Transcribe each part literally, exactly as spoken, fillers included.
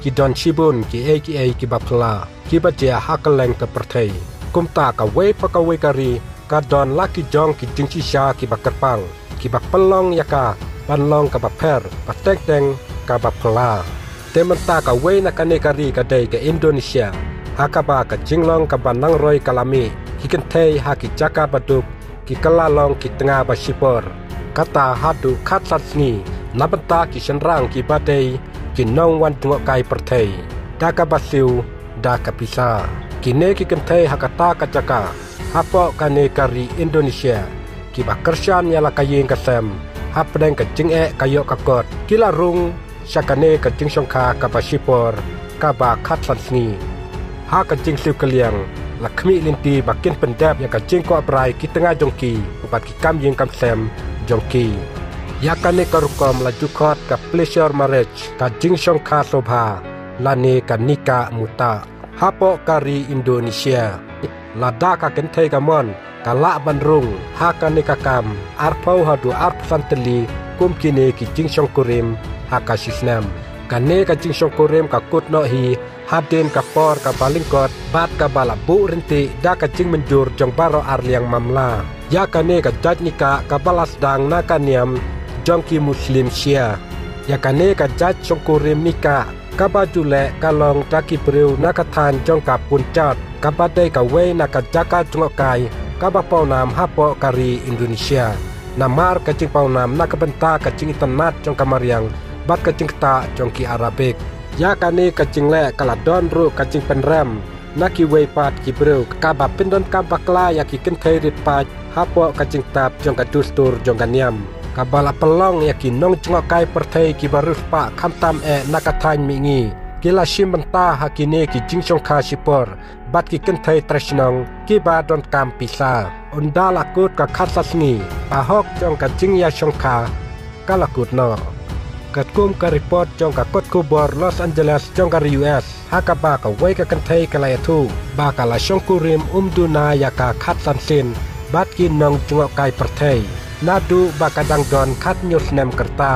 ki don shibun kiei kiei kiba phylla kiba jia ha kylleng ka pyrthei. Kumta kawei pa kawei ka ri ka don la ki jong ki jingshisha kiba kyrpang, kiba pynlong ïa ka ban long kaba pher, ba teng teng kaba phylla. Te mynta kawei na kane ka ri ka dei ka Indonesia, ha kaba ka jinglong kaba nangroi ka la mih, ki kynthei ha ki jaka ba duk ki kylla long ki tnga ba shipor. Kata haduh khatsan sngi, na bynta ki shynrang kiba dei ki nongwan jngohkai pyrthei da kaba siew da ka pisa. Kine ki kynthei ha kata ka jaka, hapoh kane ka ri Indonesia, kiba kyrshan ïa la ka ïing ka sem hapdeng ka jingeh ka ïoh ka kot, ki la rung sha kane ka jingshongkha kaba shipor kaba khatsan sngi. Ha ka jingsiew kylliang, la khmih lynti ba kin pyndep ïa ka jingkwah brai ki tnga jong ki bad ki kam ïing kam sem jong ki. Ïa kane ka rukom la ju khot ka pleasure marriage, ka jingshongkha sobha, lane ka nikah muta hapoh ka ri Indonesia. Lada ka kynthei ka mon, ka lah ban rung ha kane ka kam arphew haduh arphew san tylli kum kine ki jingshongkurim ha ka shisnem. Kane ka jingshongkurim ka kut noh hi hadien ka por kaba lyngkot bad kaba la buh ryntih da ka jingmynjur jong baroh arliang mamla. Ïa kane ka jait nikah kaba la sdang na ka niam jong ki Muslim Shia. Ïa kane ka jait shongkurim nikah kaba ju leh ka long da ki briew na ka thaiñ jong ka Puncak, kaba dei kawei na ka jaka jngohkai kaba pawnam hapoh ka ri Indonesia. Namar ka jingpawnam na ka bynta ka jingitynnad jong ka mariang bad ka jingktah jong ki Arabic. Ïa kane ka jingleh ka la don ruh ka jingpynrem na kiwei pat ki briew kaba pyndonkam bakla ïa ki kynthei rit paid hapoh ka jingtap jong ka dustur jong ka niam, kaba la pynlong ïa ki nongjngohkai pyrthei kiba riewspah khamtam eh na ka thaiñ mihngi, ki la shim bynta ha kine ki jingshongkha shipor bad ki kynthei trai shnong kiba donkam pisa. Ynda la kut ka khatsan sngi, ka hok jong ka jingïashongkha ka la kut noh. Katkum ka report jong ka kot khubor Los Angeles jong ka ri U S, ha kaba kawei ka kynthei ka la ïathuh ba ka la shongkurim um duna ïa ka khatsan sien bad ki nongjngohkai pyrthei, naduh ba ka dang don khathynñiew snem ka rta.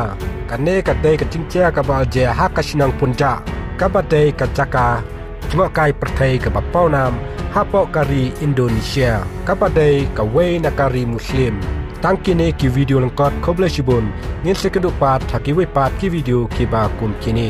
Kane ka dei ka jingjia kaba la jia ha ka shnong Puncak, kaba dei ka jaka jngohkai pyrthei kaba pawnam hapoh ka ri Indonesia, kaba dei kawei na ka ri Muslim. Tang kine ki video lyngkot, khublei shibun, ngin sa ïakynduh pat ha kiwei pat ki video kiba kum kine.